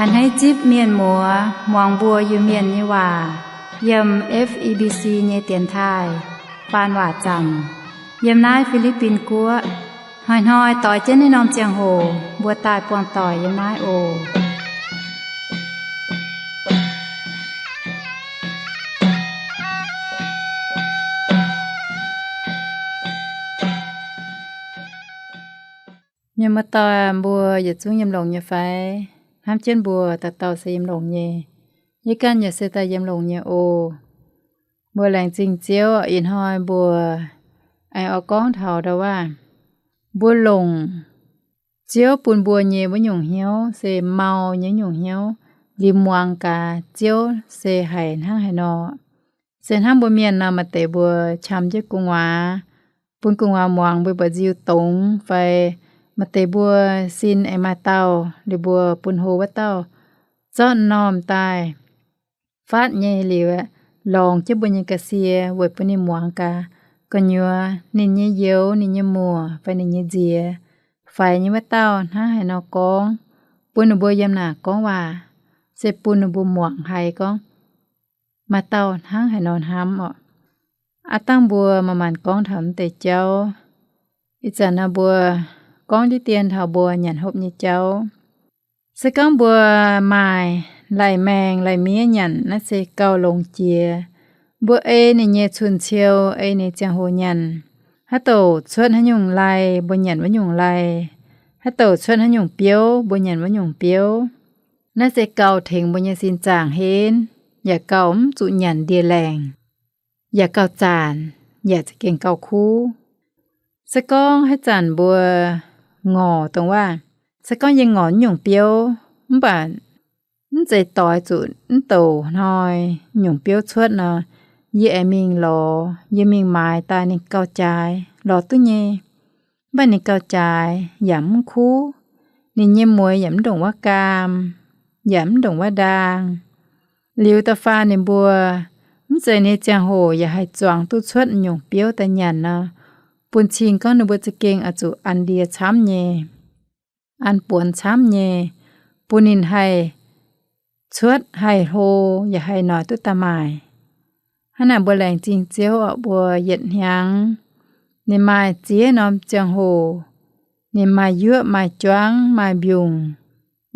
Hneiv zipv mienh muoz muangx mbuo Iu-Mienh nyei waac yiem F E B C nyei dienx taaih faan waac zaamc yiem naaiv Fi^li^bin Guoqv. Hnoi-hnoi doix jienv naaiv norm ziangh hoc mbuo daaih buangh doic yiem naaiv oc. Mienh muoz-doic, mbuo yietc zungv yiem longx nyei fai? Hnamv jienv mbuo dauh dauh se yiem longx nyei. Yie ganh yaac se daaih yiem longx nyei oc. Mbuo laengz zingh Ziouv, ih hnoi mbuo aengx oix gorngv taux ndau waac, mbuo longc Ziouv bun mbuo nyei wuov nyungc hnyouv se mau nyei nyungc hnyouv, liuz muangx gaax Ziouv se haiz hnangv haaix nor. Se hnangv mbuo mienh nor, maaih deix mbuo qam jienv gu'nguaaz, bun gu'nguaaz muangx mbuo buatc nziu dongz, fai maaih deix mbuo sin aengx maaih dauh, liuz mbuo bun hlo wuov dauh zorqv m'normh daaih faatv nyei liuz, lorngx jienv mbuo nyei ga'sie weic bun ninh muangx gaax gu'nyuoz ninh nyei youz, ninh nyei muoc fai ninh nyei nziex, faix nyei wuov dauh hnangv haaix nor gorngv, bun ninh mbuo yiem naaic gorngv waac, se bun ninh mbuo muangx haiz gorngv maaih dauh hnangv haaix nor hnamv orqc. Aav dangh mbuo manc-manc gorngv taux mv deix jauv. Ih zanc nor mbuo gorngv diqv dien taux mbuo nyanc hopv nyei jauv. Se gorngv mbuo maaih lai-maengh lai-miev nyanc, naaiv se gauh longx jiex. Mbuo ei ninh nyei cun-ciou, ei ninh ziangh hoc nyanc. Haaix douc cuotv haaix nyungc lai, mbuo nyanc wuov nyungc lai. Haaix douc cuotv haaix nyungc biouv, mbuo nyanc wuov nyungc biouv. Naaiv se gauh tengx mbuo nyei sin zaangc henv, yaac gauh mv zuqc nyanc ndie-laengc, yaac gauh zaanc, yaac za'gengh gauh kuv. Se gorngv haaix zanc mbuo ngorc dongh waac, se gorngv yie ngorc nyungc biouv, mv baac mv zeiz doix zuqc mv douc hnoi nyungc biouv cuotv nor, yie aengx mingh lorz, yie mingh maaiz daaih ninh gauh jaaix, lorz duqv nyei. Mv baac ninh gauh jaaix yaac mv kuv, ninh nyei mueiz yaac mv ndongc wuov gaam, yaac mv ndongc wuov ndaang. Liuz da'faanh ninh mbuo mv zeiz nyei ziangh hoc yaac haih zuangx duqv cuotv nyungc biouv daaih nyanc nor, bun cing gorngv ninh mbuo za'gengh oix zuqc an ndie camv nyei, an buonx camv nyei, bun ninh haih cuotv haih hlo, yaac haih noic duqv daaih maaic. Hnangv naaic mbuo laengz zingh Ziouv orqc, mbuo yietc hnyangx ninh maaih ziex norm ziangh hoc, ninh maaih yuoqv, maaih juangv, maaih mbiungc.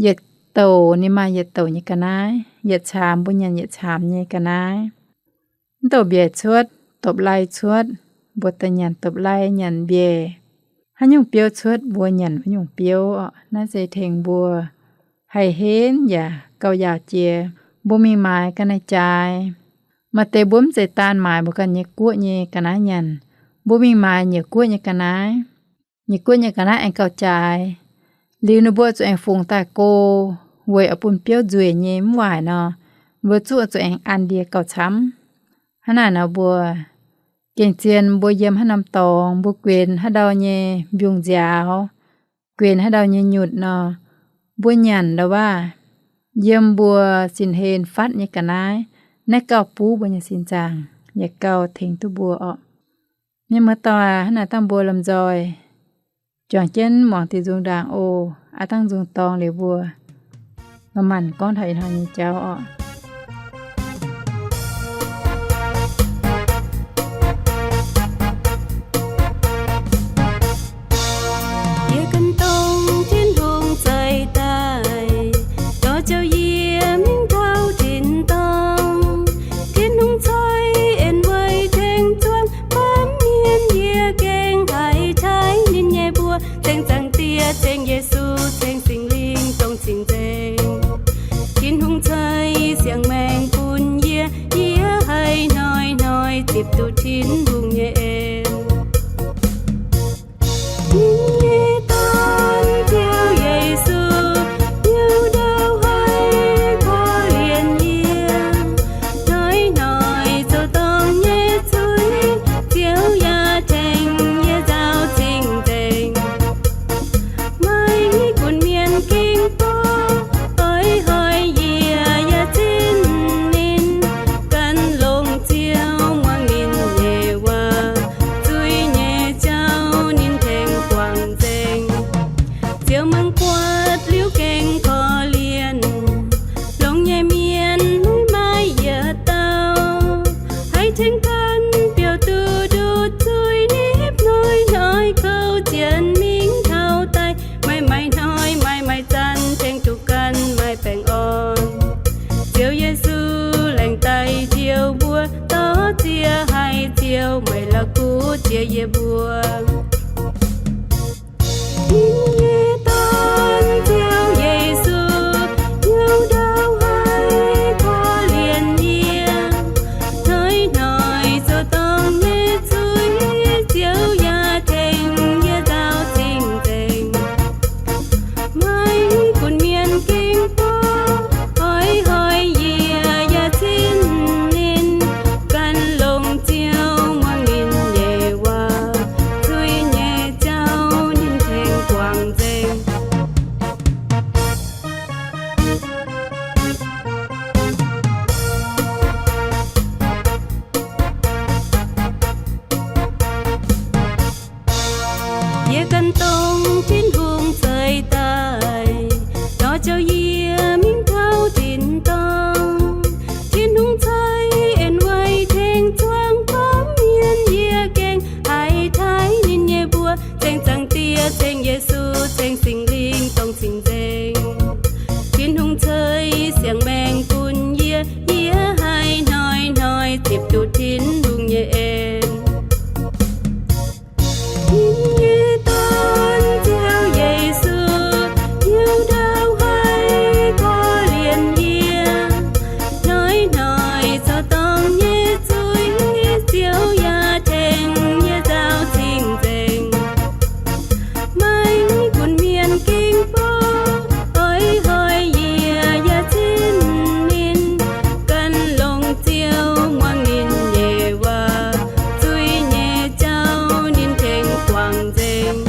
Yietc douc ninh maaih yietc douc nyei ga'naaiv, yietc caamx mbuo nyanc yietc caamx nyei ga'naaiv. Mv douc mbiaec cuotv, dopc-lai cuotv, mbuo daaih nyanc dopc-lai, nyanc mbiaec. Haaix nyungc biouv cuotv, mbuo nyanc wuov nyungc biouv orqc. Naaiv se tengx mbuo haih henv yaac gauh yaauc jiex. Mbuo mingh maaiz ga'naaiv jaaix. Maaih deix mbuo mv zeiz daan maaiz mbuo ganh nyei guoqv nyei ga'naaiv nyanc. Mbuo mingh maaiz nyiec guoqv nyei ga'naaiv. Nyiec guoqv nyei ga'naaiv aengx gauh jaaix. Liuz ninh mbuo zuqc aengx fungx daaih go, weic oix bun biouv nzueic nyei mv waaic nor, mbuo zuqc zuqc aengx an ndie gauh camv. Hnangv naaic nor mbuo gengh zien mbuo yiem haaix norm dorngx, mbuo guenx haaix ndau nyei mbiungc nziaaux, guenx haaix ndau nyei nyutc nor, mbuo nyanc ndau waac, yiem mbuo sin hlen fatv nyei ga'naaiv, naaiv gauh buv mbuo nyei sin zaangc, yaac gauh tengx duqv mbuo orqc. Mienh muoz-doic, hnangv naaic dangh mbuo lomh nzoih juangc jienv muangx diuh nzung ndaangc oc. Aav dangh nzung dorngx liuz mbuo manc-manc gorngv taux ih hnoi nyei jauv orqc. Yie gan dongh Tin-Hungh zeix daaih, dorh jienv yie mingh taux tin-dorngh. Tin-Hungh ceix en weic tengx zuangx baamh mienh, yie gengh haiz taaih ninh nyei mbuox. Ceng Zaangc Diex, ceng Yesu, ceng Singx Lingh dongh cing-nzengc. Tin-Hungh ceix siang-maengc bun yie, yie haih hnoi-hnoi zipc duqv Tin-Hungh nyei en. Ninh nyei Dorn, Ziouv Yesu, hnyouv ndau haiz korv-lienh yie. Hnoi-hnoi zoux dorngc nyei zuiz, Ziouv yaac tengx yie nzaaux cing-nzengc. Maaih bun mienh ging bou, oix hoic yie yaac zinh ninh, gan longc Ziouv muangx ninh nyei la'kuqv jiex yie mbuo. Ninh nyei Dorn, Ziouv Yesu, hnyouv ndau haiz korv-lienh yie. Hnoi-hnoi zoux dorngc nyei zuiz, Ziouv yaac tengx yie nzaaux cing-nzengc. Maiv gunv mienh gengh mborqv, oix hoic yie yaac zinh ninh. Gan longx Ziouv muangx ninh nyei waac, zuiz nyei jauv ninh tengx guangc nzengc. Yie gan dongh Tin-Hungh ceix daaih, lorz jauv yie mingh taux tin-dorngh. Tin-Hungh ceix en weic tengx zuangx gormx mienh, yie gengh haiz taaih ninh nyei mbuox. Ceng Zaangc Diex, ceng Yesu, ceng Singx Lingh dongh cing-nzengc. Tin-Hungh ceix siang-maengc bun yie, yie haih hnoi-hnoi zipc duqv Tin-Hungh nyei en. Ninh nyei Dorn, Ziouv Yesu, hnyouv ndau haiz korv-lienh yie. Hnoi-hnoi zoux dorngc nyei zuiz, Ziouv yaac tengx yie nzaaux cing-nzengc. Maiv gunv mienh gengh mborqv, oix hoic yie yaac zinh ninh. Gan longx Ziouv muangx ninh nyei waac, zuiz nyei jauv ninh tengx guangc nzengc.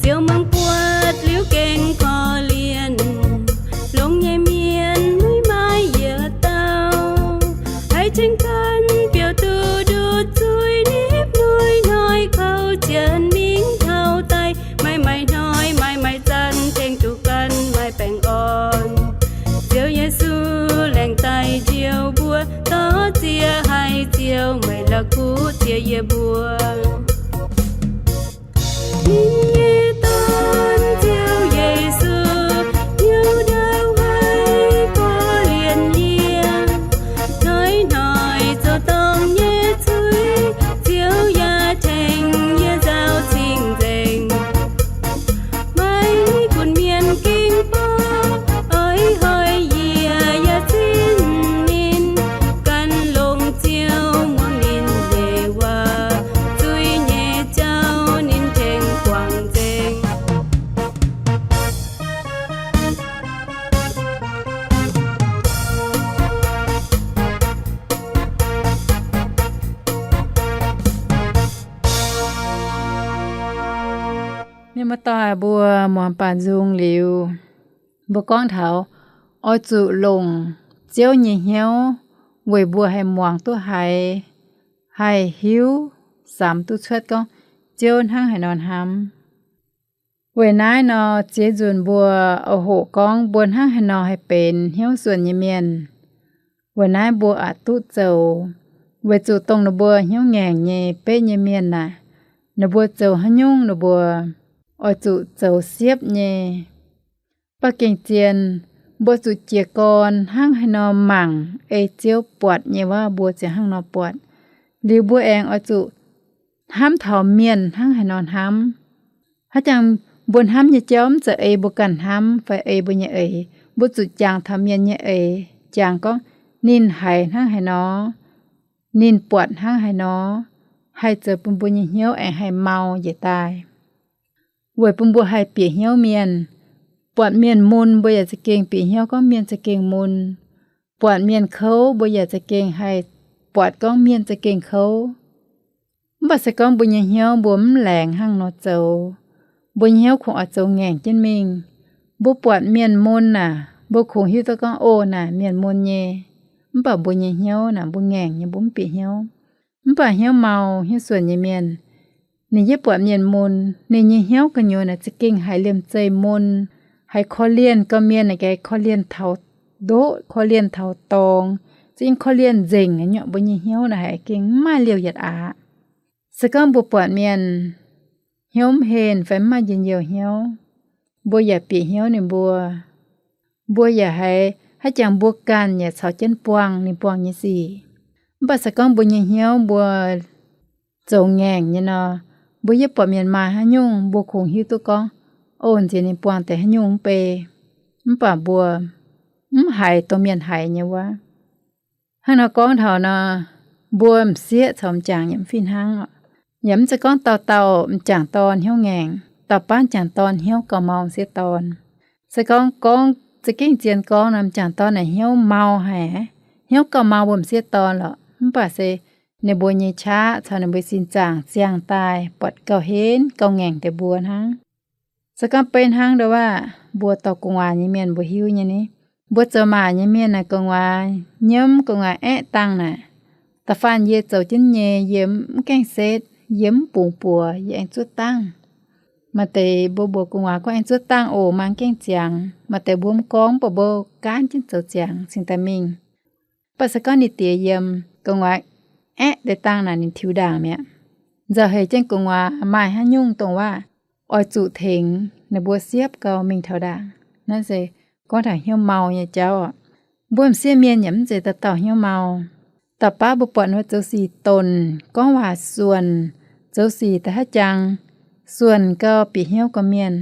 Ziouv mangc buatc liuz gengh korv-lienh, longx nyei mienh maiv maaih yietc dauh haih ceng gan biouv duqv nduqc zuiz nipv nuih hnoi kouv jienv mingh taux daaih. Maaih maaih hnoi, maaih maaih zanc tengx duqv gan maaih baengh orn. Ziouv Yesu laengz daaih njoux mbuo, dorh ziex haiz Ziouv meih la'kuqv jiex yie mbuo. Ninh nyei Dorn, Ziouv Yesu, hnyouv ndau haiz korv-lienh yie. Hnoi-hnoi zoux dorngc nyei zuiz, Ziouv yaac tengx yie nzaaux cing-nzengc. Maiv gunv mienh gengh mborqv, oix hoic yie yaac zinh ninh. Gan longx Ziouv muangx ninh nyei waac, zuiz nyei jauv ninh tengx guangc nzengc. Mienh muoz-doic mbuo, muangx baaux nzung liuz, mbuo gorngv taux oix zuqc longc Ziouv nyei hnyouv weic mbuo haih muangx duqv haiz, haih hiuv, samx duqv cuotv gorngv Ziouv hnangv haaix nor hnamv. Weic naaiv nor, ziex nzunc mbuo oix hoqc gorngv mbuo hnangv haaix nor haih benx hnyouv suonc nyei mienh. Weic naaiv mbuo aqc duqv zoux, weic zuqc dongh ninh mbuo hnyouv ngaengc nyei, betv nyei mienh aah, ninh mbuo zoux haaix nyungc ninh mbuo oix zuqc zoux siepv nyei. Mv baac gengh zien, mbuo zuqc jiez gorn hnangv haaix nor mangc ei Ziouv buatc nyei waac mbuo ziouc hnangv nor buatc. Liuz mbuo aengx oix zuqc hnamv taux mienh hnangv haaix nor hnamv. Haaix jangx mbuo hnamv nyei jauv mv zeiz ei mbuo ganh hnamv fai ei mbuo nyei eix. Mbuo zuqc jangx taux mienh nyei eix, jangx gorngv ninh haiz hnangv haaix nor, ninh buatc hnangv haaix nor, haih zoux bun mbuo nyei hnyouv aengx haih mau njiec daaih. Weic bun mbuo haih bieqc hnyouv mienh. Buatc mienh mun, mbuo yaac za'gengh bieqc hnyouv gorngv mienh za'gengh mun. Buatc mienh kouv, mbuo yaac za'gengh haih buatc gorngv mienh za'gengh kouv. Mv baac se gorngv mbuo nyei hnyouv mbuo mv laengz hnangv nor zoux, mbuo nyei hnyouv kungx oix zoux ngaengc jienv mingh. Mbuo buatc mienh mun naaic, mbuo kungx hiuv duqv gorngv, o, naaic mienh mun nyei. Mv baac mbuo nyei hnyouv naaic, mbuo ngaengc nyei, mbuo mv bieqc hnyouv. Mv baac hnyouv mau, hnyouv suonc nyei mienh, ninh yie buatc mienh mun, ninh nyei hnyouv gu'nyuoz naaic za'gengh haiz liemh zeih mun, haiz korv-lienh gorqv-mienh naaic, gaax korv-lienh taux ndoqv, korv-lienh taux dorngx, za'gengh korv-lienh nzengc nyei. Mbuo nyei hnyouv naaic haiz gengh mv maaih liouh yietc aqv. Se gorngv mbuo buatc mienh hnyouv mv henh fai mv maaih njien-youh hnyouv, mbuo yaac bieqc hnyouv ninh mbuo. Mbuo yaac haiz, haaix jangx mbuo ganh yaac caux jienv buangh ninh buangh nyei sic. Mv baac se gorngv mbuo nyei hnyouv mbuo zoux ngaengc nyei nor, mbuo yie buatc mienh maaih haaix nyungc, mbuo kungx hiuv duqv gorngv, o, nziex ninh buangh deix haaix nyungc mv bei. Mv baac mbuo mv haiz dongh mienh haiz nyei wuov. Hnangv nor gorngv taux nor, mbuo m'sieqv caux m'jangc yaac mv fih hnangv oc. Yaac mv zeiz gorngv dauh dauh m'jangc dorn hnyouv ngaengc, dauh baav m'jangc dorn hnyouv gauh mau m'sieqv dorn. Se gorngv gorngv za'gengh zien gorngv nor, m'jangc dorn naaic hnyouv mau haic, hnyouv gauh mau mbuo m'sieqv dorn lorqc. Mv baac se ninh mbuo nyei qaqv caux ninh mbuo sin zaangc ziangh daaih buatc gauh henv gauh ngaengc deix mbuo hnangv. Se gorngv beiv hnangv ndo waac, mbuo dorh gu'nguaaz nyei mienh mbuo hiuv nyei ni, mbuo zoux maac nyei mienh naaic gu'nguaaz nyiemv gu'nguaaz aeqv dangh naaic, da'faanh yie zoux jienv nyei yie mv gaengh setv, yie mv bungx buoz, yie aengx zuov dangh. Maaih deix mbuo mbuox gu'nguaaz gorngv aengx zuov dangh oc, mangc gaengh ziangx. Maaih deix mbuo mv gorngv, mv baac mbuo gaanv jienv zoux ziangx cingx daaih mingh. Mv baac se gorngv ninh diex yiem gu'nguaaz aeqv deix dangh naaic ninh tiux ndaangc mi'aqv. Nzauh heix jienv gu'nguaaz maaih haaix nyungc dongh waac oix zuqc tengx ninh mbuo siepv gau mingh taux ndaangc. Naaiv se gorngv taux hnyouv mau nyei jauv oc. Mbuo m'sieqv mienh yaac mv zeiz dauh dauh hnyouv mau. Dauh baav mbuo buatc ninh mbuo zoux sic donc, gorngv waac suonc, zoux sic da'haav jangx, suonc gau, bieqc hnyouv gau mienh.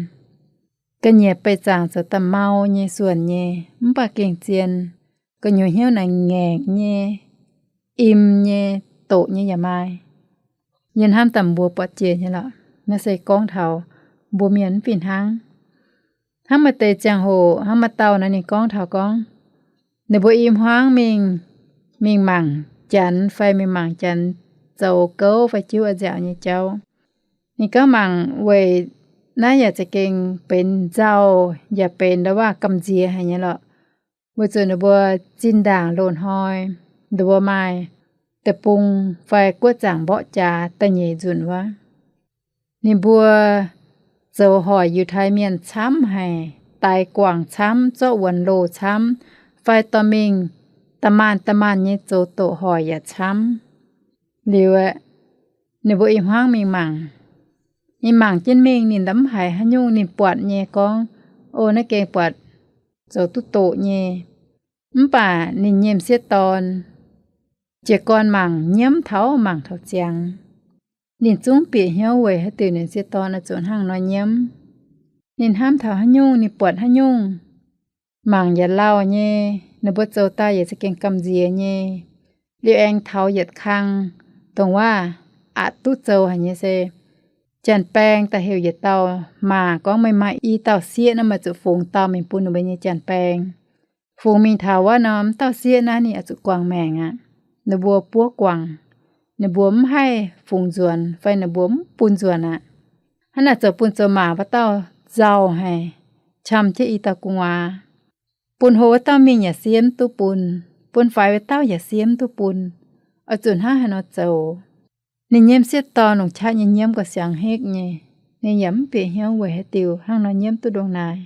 Ga'nyiec beih zaangc zoux da'mau nyei suonc nyei, mv baac gengh zien gu'nyuoz hnyouv naaic ngaengc nyei, im nyei, doqc nyei yaac maaih. Yie hnamv daaih mbuo buatc jiex nyei lorqc. Naaiv se gorngv taux mbuo mienh mv fih hnangv. Hnangv maaih deix ziangh hoc, hnangv maaih dauh naaiv ninh gorngv taux gorngv, ninh mbuo i hmuangv mingh, mingh mangc Janx fai mingh mangc Janx zoux gouv fai jiuv a'nziaauc nyei jauv. Ninh gorngv mangc weic naaiv yaac za'gengh benx nzauh, yaac benx ndo waac gamh nziex haic nyei lorqc. Weic zuqc ninh mbuo zinh ndaangc loz-hnoi, ninh mbuo maaih deic-bung fai guoqv zaangc mborqv jaax da'nyeic nzunc wuov, ninh mbuo zoux hoic Yiutai Mienh camv haic, daix guangc camv, zorqv wuonx loh camv, fai dorh mingh da'maanh da'maanh nyei zoux doqc hoic yaac camv. Liuz aeqv, ninh mbuo i hmuangv mingh mangc. Ninh mangc jienv mingh ninh ndamv haiz haaix nyungc ninh buatc nyei gorngv, o, naaiv gengh buatc zoux duqv doqc nyei. Mv baac ninh nyei m'sieqv dorn jiez gorn mangc nyiemv taux mangc taux ziangx. Ninh zungv bieqc hnyouv weic haaix diuc ninh m'sieqv dorn oix zuqc hnangv nor nyiemv. Ninh hnamv taux haaix nyungc ninh buatc haaix nyungc. Mangc yaac lauh nyei, ninh mbuo zoux daaih yaac za'gengh gamh nziex nyei. Liuz aengx taux yietc kang, dongh waac aqc duqv zoux haic nyei se, janx-baeng daaih heuc yietc dauh maah gorngv, meih maaih i dauh sieqv naaiv, meih zuqc fungx dauh mingh bun ninh mbuo nyei janx-baeng. Fungx mingh taux wuov norm dauh sieqv naaiv ninh oix zuqc guangc maengc aqv. Ninh mbuo buov guangc, ninh mbuo mv haih fungx nzuonx fai ninh mbuo mv bun nzuonx aqv. Hnangv naaic zoux bun zoux maac wuov dauh nzauh haic, qam jienv i dauh gu'nguaaz. Bun hlo wuov dauh mingh yaac siemv duqv bun, bun faix wuov dauh yaac siemv duqv bun. Oix zuqc hnangv haaix nor zoux? Ninh nyei m'sieqv dorn longc qaqv nyei nyiemv gauh siangx hekv nyei. Ninh yaac mv bieqc hnyouv weic haaix diuc hnangv nor nyiemv duqv ndongc naaic.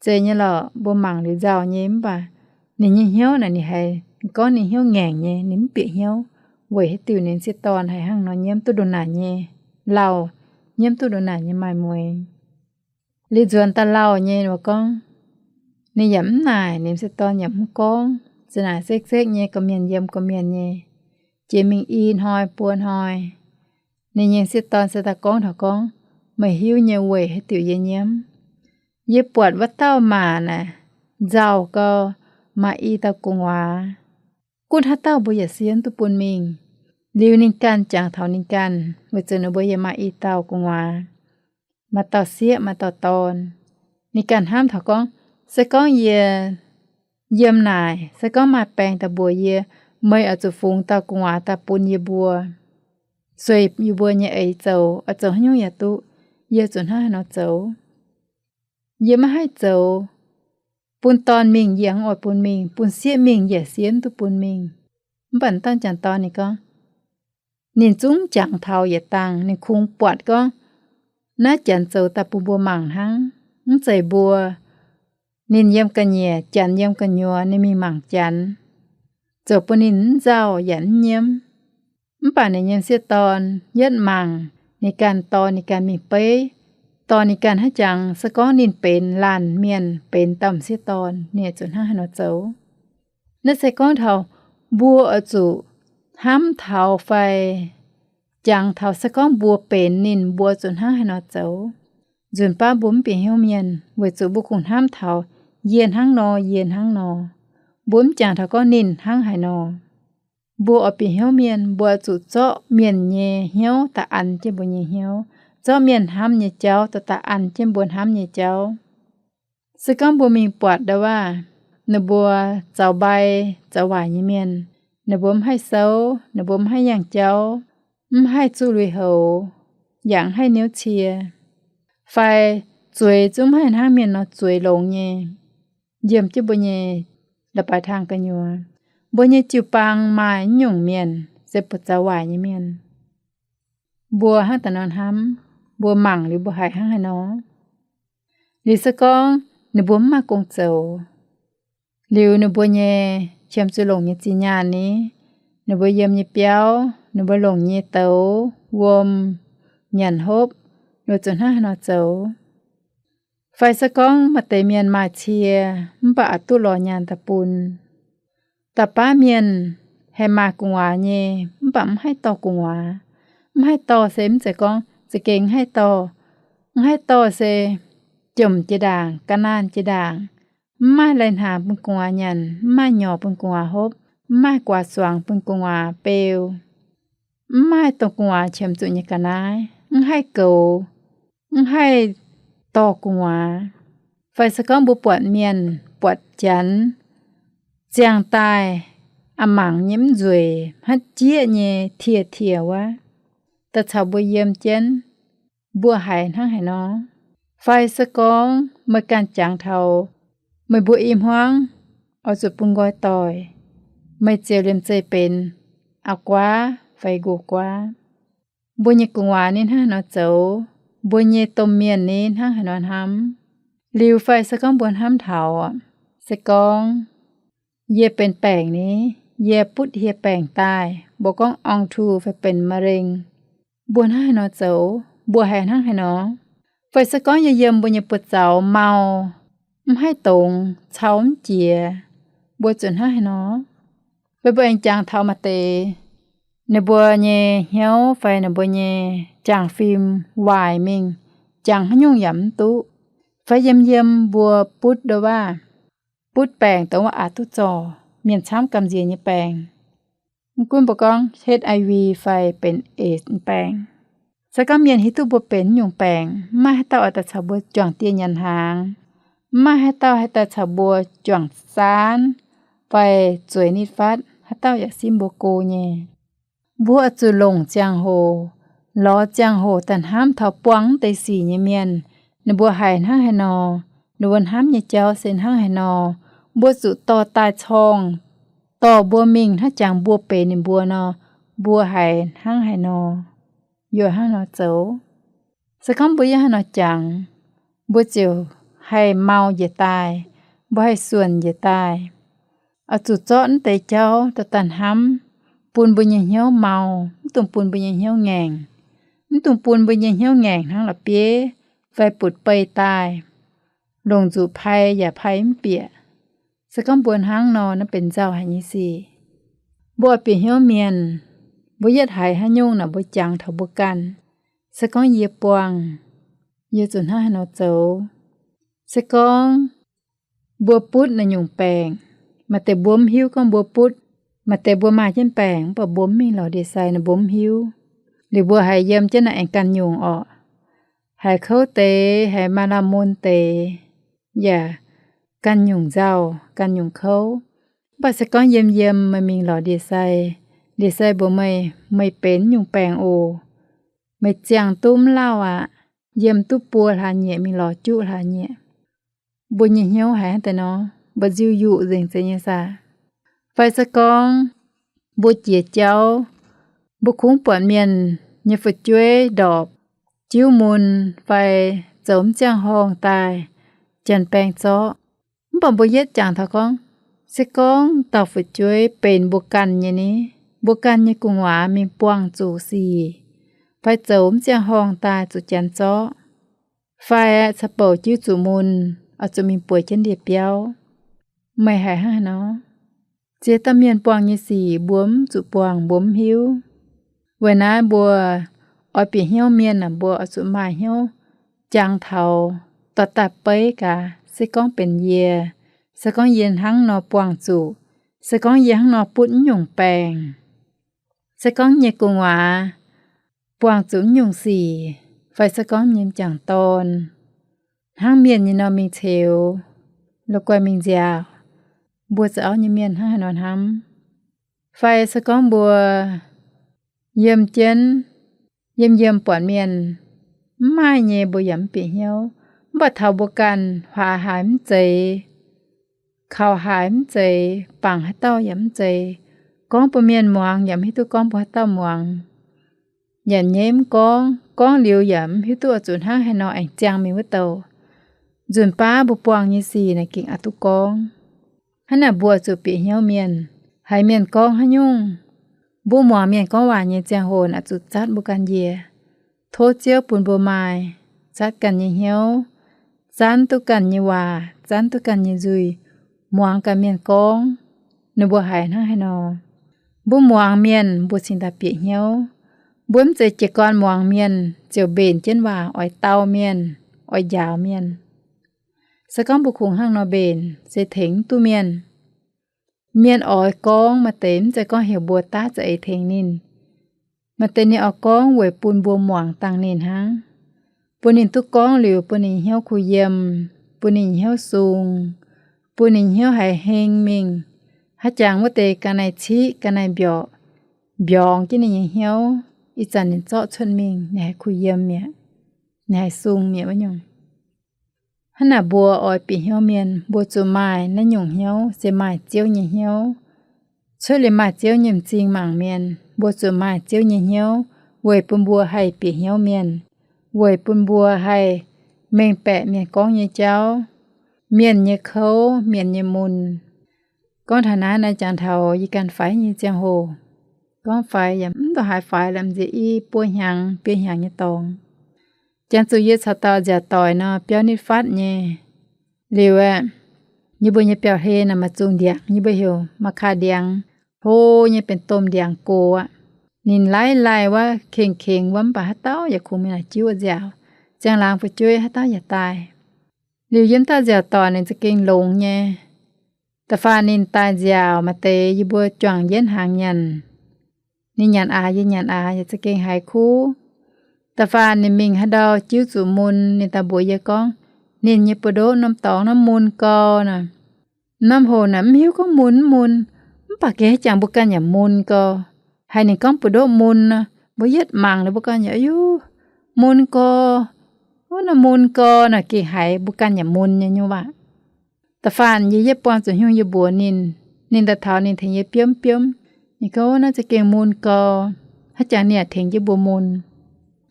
Zeiz nyei lorqc, mbuo mangc liuz nzauh nyei mv baac ninh nyei hnyouv naaic ninh haiz gorngv ninh hnyouv ngaengc nyei, ninh mv bieqc hnyouv weic haaix diuc ninh m'sieqv dorn haiz hnangv nor nyiemv duqv ndongc naaic nyei lauh, nyiemv duqv ndongc naaic nyei maaih mueiz. Liuz nzuonx daaih lauh nyei mbuo gorngv, ninh yaac mv naaic, ninh m'sieqv dorn yaac mv gorngv, za'naaic sekv-sekv nyei, gorqv-mienh yiem gorqv-mienh nyei. Jiex mingh i hnoi buo hnoi, ninh nyei m'sieqv dorn se daaih gorngv taux gorngv, meih hiuv nyei weic haaix diuc yie nyiemv? Yie buatc wuov dauh maah naaic nzauh gau, maaih i dauh gu'nguaaz. Gunv haaix dauh mbuo yaac siemv duqv bun mingh. Liuz ninh ganh jangx taux ninh ganh, weic zuqc ninh mbuo yaac maaih i dauh gu'nguaaz, maaih dauh sieqv, maaih dauh dorn. Ninh ganh hnamv taux gorngv, se gorngv yie yiem naaic, se gorngv maaih baeng daaih mbuox yie, meih oix zuqc fungx dauh gu'nguaaz daaih bun yie mbuo, sueih yie mbuo nyei eix zoux, oix zoux haaix nyungc yaac duqv, yie zuqc hnangv haaix nor zoux? Yie maiv haih zoux. Bun dorn mingh yie mv oix bun mingh, bun sieqv mingh yie siemv duqv bun mingh. Mv baac dauh m'jangc dorn ninh gorngv, ninh zungv jangx taux yietc dangh, ninh kungx buatc gorngv, naaiv janx zoux daaih bun mbuo mangc hnangv, mv zeiz mbuo. Ninh yiem ga'nyiec, janx yiem gu'nyuoz, ninh mingh mangc janx, zoux bun ninh mv nzauh yaac mv nyiemv. Mv baac ninh nyei m'sieqv dorn yietv mangc, ninh ganh dorh ninh ganh mingh beiv, dorh ninh ganh hnangv jangx se gorngv ninh benx laanh mienh, benx dauh m'sieqv dorn, ninh zuqc hnangv haaix nor zoux. Naaiv se gorngv taux mbuo oix zuqc hnamv taux fai jangx taux se gorngv mbuo benx ninh, mbuo zuqc hnangv haaix nor zoux. Nzunc baav mbuo mv bieqc hnyouv mienh weic zuqc mbuo kungx hnamv taux yie hnangv nor, yie hnangv nor. Mbuo mv jangx taux gorngv ninh hnangv haaix nor. Mbuo oix bieqc hnyouv mienh, mbuo zuqc zorqv mienh nyei hnyouv daaih an jienv mbuo nyei hnyouv, zorqv mienh hnamv nyei jauv daaih an jienv mbuo hnamv nyei jauv. Se gorngv mbuo mingh buatc ndau waac, ninh mbuo zaux mbai, zaux waaic nyei mienh, ninh mbuo mv haih souv, ninh mbuo mv haih yangh jauv, mv haih zuqv lui-houx, yaac mv haih niouv cie, fai zueiz zungv mv haih hnangv mienh nor zueiz longx nyei, yiem jienv mbuo nyei la'baix tang gu'nyuoz. Mbuo nyei jiu-baang maaih nyungc mienh se buatc zaux waaic nyei mienh. Mbuo hnangv daaih nor hnamv, mbuo mangc liuz mbuo haiz hnangv haaix nor? Liuz se gorngv ninh mbuo mv maaih gong zoux, liuz ninh mbuo nyei qiemx zuqc longc nyei zinh nyaanh ni, ninh mbuo yiem nyei biauv, ninh mbuo longc nyei douz, wuom, nyanc hopv, ninh mbuo zuqc hnangv haaix nor zoux? Fai se gorngv maaih deix mienh maaih cie, mv baac aqc duqv lorz nyaanh daaih bun. Da'baav mienh haih maaih gu'nguaaz nyei, mv baac mv haih dorh gu'nguaaz. Mv haih dorh se mv zeiz gorngv za'gengh mv haih dorh. Mv haih dorh se jomc jiex ndaangc, ga'naanh jiex ndaangc, mv maaih lai-hnaangx bun gu'nguaaz nyanc, mv maaih nyorx bun gu'nguaaz hopv, mv maaih guaax suangx bun gu'nguaaz beu, mv maaih dongh gu'nguaaz qiemx zuqc nyei ga'naaiv, mv haih goux, mv haih dorh gu'nguaaz. Fai se gorngv mbuo buatc mienh, buatc janx, ziangh daaih a'mangc nyei mv nzueic, hnangv jieqv nyei tie-tie wuov, daaih caux mbuo yiem jienv, mbuo haiz hnangv haaix nor? Fai se gorngv meih ganh jangx taux meih mbuo i hmuangv oix zuqc bun nqoi doic, meih ziouc liemh zeih benx auv-guaav fai nqox-guaav. Mbuo nyei gu'nguaaz ni hnangv haaix nor zoux, mbuo nyei domh mienh ni hnangv haaix nor hnamv. Liuz fai se gorngv mbuo hnamv taux, se gorngv yie benx baengc ni, yie butv hieh baengc daaih, mbuo gorngv ong-tuh fai benx มะเร็ง, mbuo hnangv haaix nor zoux, mbuo haiz hnangv haaix nor? Fai se gorngv yie yiem mbuo nyei buoz-zaux mau, mv haih dongz, cau mv jiex, mbuo zuqc hnangv haaix nor? Fai mbuo aengx jangx taux maaih deix, ninh mbuo nyei hnyouv fai ninh mbuo nyei jangx fim waaic mingh, jangx haaix nyungc yaac mv duqv. Fai yiem yiem mbuo butv ndo waac, butv baengc dongh wuov aqc duqv zorc, mienh camv gamh nziex nyei baengc. Mv gunv mbuo gorngv HIV fai benx AIDS nyei baengc. Se gorngv mienh hiuv duqv mbuo benx nyungc baengc, mv maaih haaix dauh oix daaih caux mbuo juangc dieh nyanc hnaangx. Mv maaih haaix dauh haih daaih caux mbuo juangc saanv fai zueiz nitv fatv, haaix dauh yaac simv mbuo go nyei. Mbuo oix zuqc longc ziangh hoc, lorz ziangh hoc daaih hnamv taux buangh mv deix sic nyei mienh, ninh mbuo haiz hnangv haaix nor, ninh mbuo hnamv nyei jauv se hnangv haaix nor. Mbuo zuqc dorh daaih corngh, dorh mbuo mingh hnangv jangx mbuo benx ninh mbuo nor, mbuo haiz hnangv haaix nor, yaac hnangv nor zoux. Se gorngv mbuo yaac hnangv nor jangx, mbuo ziouc haih mau njiec daaih, mbuo haih suonc njiec daaih. Oix zuqc zorqv mv deix jauv daaih daaih hnamv, bun mbuo nyei hnyouv mau, mv dungx bun mbuo nyei hnyouv ngaengc. Mv dungx bun mbuo nyei hnyouv ngaengc hnangv la'bieiv fai butv-beih daaih, longc nzuqc pai yaac pai mv bieqc. Se gorngv mbuo hnangv nor, naaiv benx nzauh haic nyei sic. Mbuo oix bieqc hnyouv mienh, mbuo yietv haiz haaix nyungc naaic mbuo jangx taux mbuo ganh. Se gorngv yie buangh, yie zuqc hnangv haaix nor zoux. Se gorngv mbuo butv naaiv nyungc baengc, maaih deix mbuo mv hiuv gorngv mbuo butv. Maaih deix mbuo maaih jienv baengc mv baac mbuo mv mingh lorz ndie-sai nor mbuo mv hiuv. Liuz mbuo haiz yiem jienv naaiv aengx ganh nyungc orqc. Haiz kouv deix, haiz maaih lamh mun deix, yaac ganh nyungc nzauh, ganh nyungc kouv. Mv baac se gorngv yiem yiem meih mingh lorz ndie-sai, ndie-sai mbuox meih, meih benx nyungc baengc oc. Meih ziangh duqv mv lauh aqv. Yiem duqv buo hlaax nyieqc mingh lorz juqv hlaax nyieqc. Mbuo nyei hnyouv haiz hnangv deix nor, mbuo nziu yuqc nzengc zeiz nyei saah? Fai se gorngv mbuo jiex jauv, mbuo kungx buatc mienh nyei fu'jueiv ndorpc, jiuv mun, fai zoux mv ziangh horngh daaih, janx-baeng zorqv. Mv baac mbuo yietv jangx taux gorngv, se gorngv dauh fu'jueiv benx mbuo ganh nyei ni, mbuo ganh nyei gu'nguaaz mingh buangh zuqc sic, fai zoux mv ziangh horngh daaih zuqc janx zorqv, fai ca'bouc jiuv zuqc mun, oix zuqc mingh bueix jienv ndie-biauv, meih haiz hnangv haaix nor? Ziex dauh mienh buangh nyei sic mbuo mv zuqc buangh, mbuo mv hiuv. Weic naaiv mbuo oix bieqc hnyouv mienh aah, mbuo oix zuqc maaih hnyouv jangx taux dorh daaih beiv gaax. Se gorngv benx yie, se gorngv yie hnangv nor buangh zuqc, se gorngv yie hnangv nor butv nyungc baengc, se gorngv nyei gu'nguaaz buangh zuqc nyungc sic, fai se gorngv nyei m'jangc dorn hnangv mienh nyei nor mingh ceux, la'guaih mingh nziaauc, mbuo za'auv nyei mienh hnangv haaix nor hnamv? Fai se gorngv mbuo yiem jienv, yiem yiem buatc mienh mv maaih nyei, mbuo yaac mv bieqc hnyouv. Mv baac taux mbuo ganh huaax haic mv zeiz, kaux haic mv zeiz, bangc haaix dauh yaac mv zeiz, gorngv bun mienh muangx yaac mv hiuv duqv gorngv bun haaix dauh muangx, yaac nyei mv gorngv, gorngv liuz yaac mv hiuv duqv oix zuqc hnangv haaix nor aengx ziangh mingh wuov douh. Nzunc baav mbuo buangh nyei sic naaic gengh aqc duqv gorngv. Hnangv naaic mbuo zuqc bieqc hnyouv mienh, haiz mienh gorngv haaix nyungc. Mbuo muangx mienh gorngv waac nyei ziangh hoc aah, zuqc zatv mbuo ganh njiec. Tov Ziouv bun mbuo maaih zatv ganh nyei hnyouv, zanv duqv ganh nyei waac, zanv duqv ganh nyei nzuih, muangx ganh mienh gorngv, ninh mbuo haiz hnangv haaix nor. Mbuo muangx mienh mbuo cingx daaih bieqc hnyouv. Mbuo mv zeiz jiez gorn muangx mienh ziouc mbenc jienv waac oix dau mienh, oix njaaux mienh. Se gorngv mbuo kungx hnangv nor mbenc se tengx mv duqv mienh. Mienh oix gorngv maaih deix mv zeiz gorngv heuc mbuo daav za'eix tengx ninh. Maaih deix ninh oix gorngv weic bun mbuo muangx dangh ninh hnangv, bun ninh duqv gorngv liuz bun ninh hnyouv kuh yiem, bun ninh hnyouv sung, bun ninh hnyouv haiz heng mingh. Haaix jangx wuov deix ga'naaiv ciqv ga'naaiv mbiorqc, mbiorngz jienv ninh nyei hnyouv, ih zanc ninh zorqv cuotv mingh ninh haiz kuh yiem mi'aqv, ninh haiz sung mi'aqv wuov nyungc. Hnangv naaic mbuo oix bieqc hnyouv mienh mbuo zuqc maaih naaiv nyungc hnyouv se maaih Ziouv nyei hnyouv. Cuotv liuz maaih Ziouv nyei m'zing mangc mienh mbuo zuqc maaih Ziouv nyei hnyouv weic bun mbuo haih bieqc hnyouv mienh, weic bun mbuo haih mengh baeqc mienh gorngv nyei jauv, mienh nyei kouv, mienh nyei mun. Gorngv taux naaiv, naaiv jangx taux yie ganh faix nyei ziangh hoc. Gorngv faix yaac mv ndongc haaix faix, lamh nziex i buo hnyangx biei hnyangx nyei dorngx. Jangx zuqc yie caux dauh nziaauc doic nor biauv nitv fatv nyei. Liuz aeqv, yie mbuo nyei biauv-hlen naaic maaih zungh ndiangx, yie mbuo heuc ma'kaa ndiangx, hlo nyei benx domh ndiangx gox aqv. Ninh laih laih wuov, kengx kengx wuov, mv baac haaix dauh yaac kungx mingh naaic jiuv nziaauc. Ziangh laangz fu'jueiv haaix dauh yaac daaih. Liuz yiem dauh nziaauc doic ninh za'gengh longx nyei. Da'faanh ninh daaih nziaauc maaih deix yie mbuo juangc yienv hnaangx nyanc. Ninh nyanc aax, yie nyanc aax, yaac za'gengh haiz kuv. Da'faanh ninh mingh haaix ndau jiuv zuqc mun, ninh daaih mbuox yie gorngv, ninh nyei buoz-ndoqv norm dorngx naaiv mun gau nor. Norm hoc naaic mv hiuv gorngv mun mv mun, mv baac gengh haaix jangx mbuo ganh yaac mun gau. Haiz ninh gorngv buoz-ndoqv mun nor, mbuo yietv mangc liuz mbuo ganh yaac, Aiu, mun gau. Wuov norm mun gau naaic gengh haiz mbuo ganh yaac mun nyei nyungc waac. Da'faanh yie yietv buangh zuqc hnyouv yie mbuox ninh, ninh daaih taux ninh tengx yie biomv biomv. Ninh gorngv, Naaiv za'gengh mun gau. Haaix jangx ninh yaac tengx jienv mbuo mun.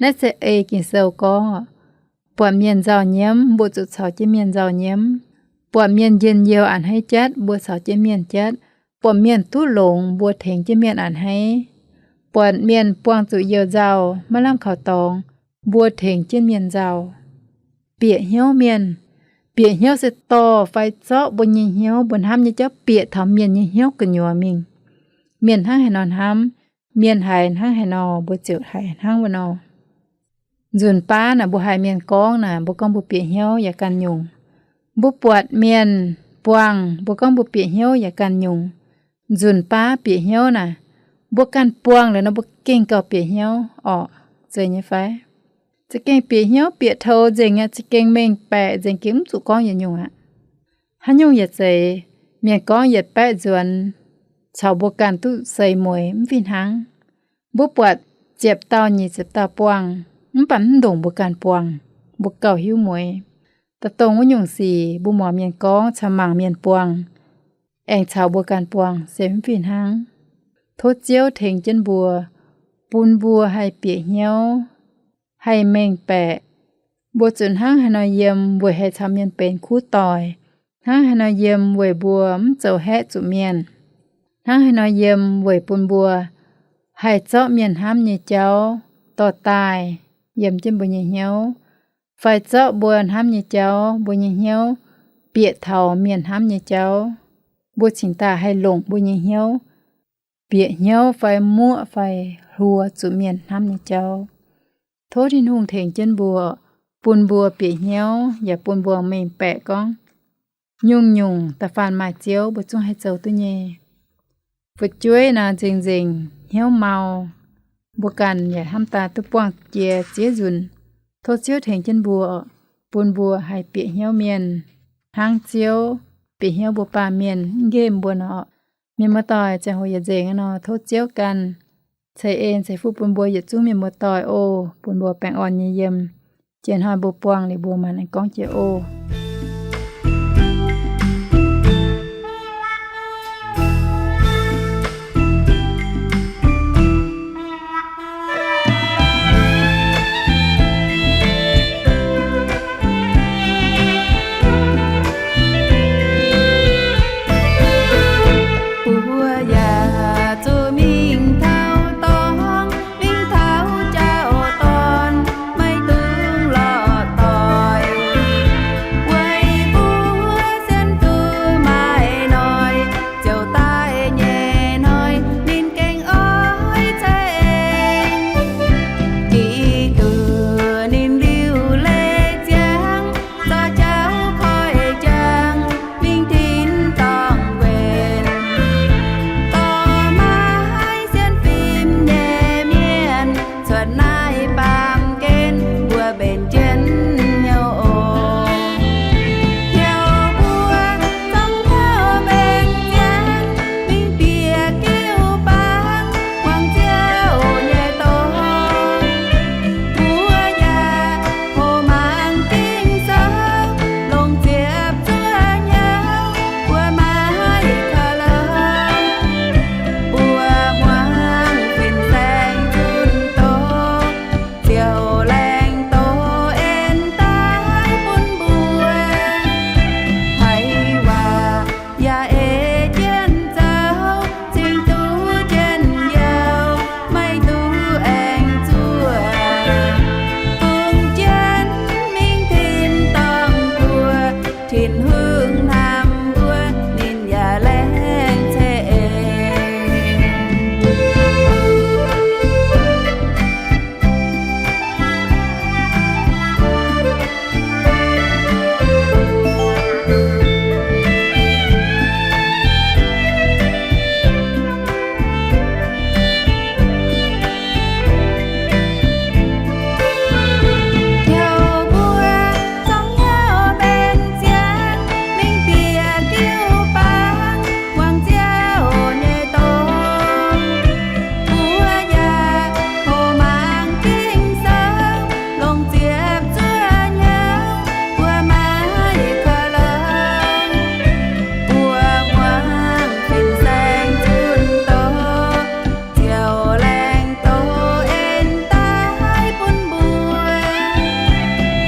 Naaiv se ei Ging-Sou gorngv, buatc mienh nzauh nyiemv, mbuo zuqc caux jienv mienh nzauh nyiemv. Buatc mienh njien-youh a'hneiv jatv, mbuo caux jienv mienh jatv. Buatc mienh duqv longx, mbuo tengx jienv mienh a'hneiv. Buatc mienh buangh zuqc you nzauh, maiv lamh kaux dorngx, mbuo tengx jienv mienh nzauh. Bieqc hnyouv mienh. Bieqc hnyouv se dorh fai zorqv mbuo nyei hnyouv, mbuo hnamv nyei jauv bieqc taux mienh nyei hnyouv gu'nyuoz mingh. Mienh hnangv haaix nor hnamv, mienh haiz hnangv haaix nor, mbuo ziouc haiz hnangv wuov nor. Nzunc baav naaic mbuo haiz mienh gorngv naaic, mbuo gorngv mbuo bieqc hnyouv yaac ganh nyungc. Mbuo buatc mienh buangh, mbuo gorngv mbuo bieqc hnyouv yaac ganh nyungc. Nzunc baav bieqc hnyouv naaic, mbuo ganh buangh liuz nor mbuo gengh gauh bieqc hnyouv orqc. Zeiz nyei fai? Za'gengh bieqc hnyouv bieqc toux nzengc aqv, za'gengh mengh baeqc nzengc, gengh mv zuqc gorngv yietc nyungc aqv. Haaix nyungc yietc zeiz, mienh gorngv yietc baeqv nzuonx, caux mbuo ganh duqv seix mueiz mv fih hnangv. Mbuo buatc ziepc dauh nyic ziepc dauh buangh, mv baac mv ndongc mbuo ganh buangh, mbuo gauh hiuv mueiz. Da'dongh wuov nyungc sic mbuo muangx mienh gorngv caux mangc mienh buangh, aengx caux mbuo ganh buangh se mv fih hnangv. Tov Ziouv tengx jienv mbuo, bun mbuo haih bieqc hnyouv, haih mengh baeqc. Mbuo zuqc hnangv haaix nor yiem weic haih caux mienh benx kuv doic, hnangv haaix nor yiem weic mbuo mv zoux haeqv zuqc mienh, hnangv haaix nor yiem weic bun mbuo haih zorqv mienh hnamv nyei jauv dorh daaih yiem jienv mbuo nyei hnyouv, fai zorqv mbuo hnamv nyei jauv, mbuo nyei hnyouv bieqc taux mienh hnamv nyei jauv. Mbuo cingx daaih haih longc mbuo nyei hnyouv bieqc hnyouv fai muoqv fai hluo zuqc mienh hnamv nyei jauv. Tov Tin-Hungh tengx jienv mbuo, bun mbuo bieqc hnyouv yaac bun mbuo mengh baeqc gorngv nyungc-nyungc da'faanh maaih Ziouv mbuo zungv haih zoux duqv nyei. Fu'jueiv naaic nzengc-nzengc hnyouv mau, mbuo ganh yaac hnamv daaih duqv buangh jiex ziex nzunc. Tov Ziouv tengx jienv mbuo, bun mbuo haih bieqc hnyouv mienh hnangv Ziouv bieqc hnyouv mbuo baamh mienh, mv nqemh mbuo nor. Mienh muoz-doic, ziangh hoc yietc nzengc nor, tov Ziouv ganh ceix en ceix fuqv bun mbuo yietc zungv mienh muoz-doic oc, bun mbuo baengh orn nyei yiem. Jiex hnoi mbuo buangh liuz mbuo maanc aengx gorngv jiex oc. Mbuo yaac zuqc mingh taux dorngx, mingh taux jauv-dorn, maiv dungx lorz doic. Weic mbuo sienx duqv maaih noic, ziouc daaih nyei hnoi ninh gengh oix ceix. Giduc ninh liuc leiz ziangh, zorqv jauv koiv jangx, mingh tin-dorngh wenc. Dorh maiv sienx fim nyei mienh cuotv naaiv baamh gen, mbuo mbenc jienv hnyouv oc. Hnyouv mbuo zorngv hnyouv mbenc ziangx, mingh bieqc jiu-baang, muangx Ziouv nyei dorngx. Mbuo yaac hoqc mangc Ging-Sou, longc ziepc zuoqv hnyouv, mbuo maiv kaux lorqc. Mbuo muangx fin-saeng zunh doz, Ziouv laengz doz en daaih bun mbuo. Haiz waac yaac ei jienv zoux, cingx duqv njien-youh, maiv dungx aengx zuoqc. Fungx jienv mingh tin-dorngh mbuo, Tin-Hungh hnamv mbuo, ninh yaac laengz ceix en. Hnyouv mbuo zorngv hnyouv mbenc ziangx, mingh bieqc jiu-baang, muangx Ziouv nyei dorngx. Mbuo yaac hoqc mangc Ging-Sou, longc ziepc zuoqv hnyouv, mbuo maiv kaux lorqc. Mbuo muangx fin-saeng zunh doz, Ziouv laengz doz en daaih bun mbuo.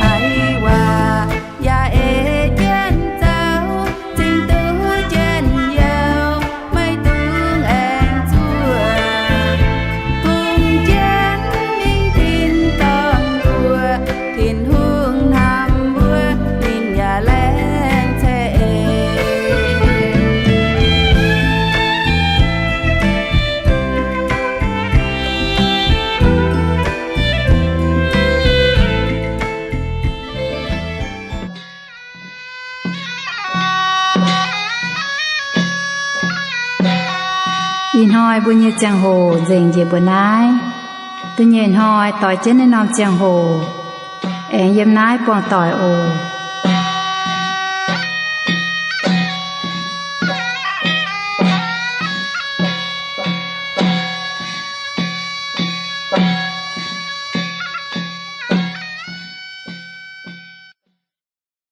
Haiz waac yaac ei jienv zoux, cingx duqv njien-youh, maiv dungx aengx zuoqc. Fungx jienv mingh tin-dorngh mbuo, Tin-Hungh hnamv mbuo, ninh yaac laengz ceix en. Ih hnoi mbuo nyei ziangh hoc nzengc njiec mbuo naaiv. Da'nyeic hnoi doix jienv naaiv norm ziangh hoc aengx yiem naaiv buangh doic oc.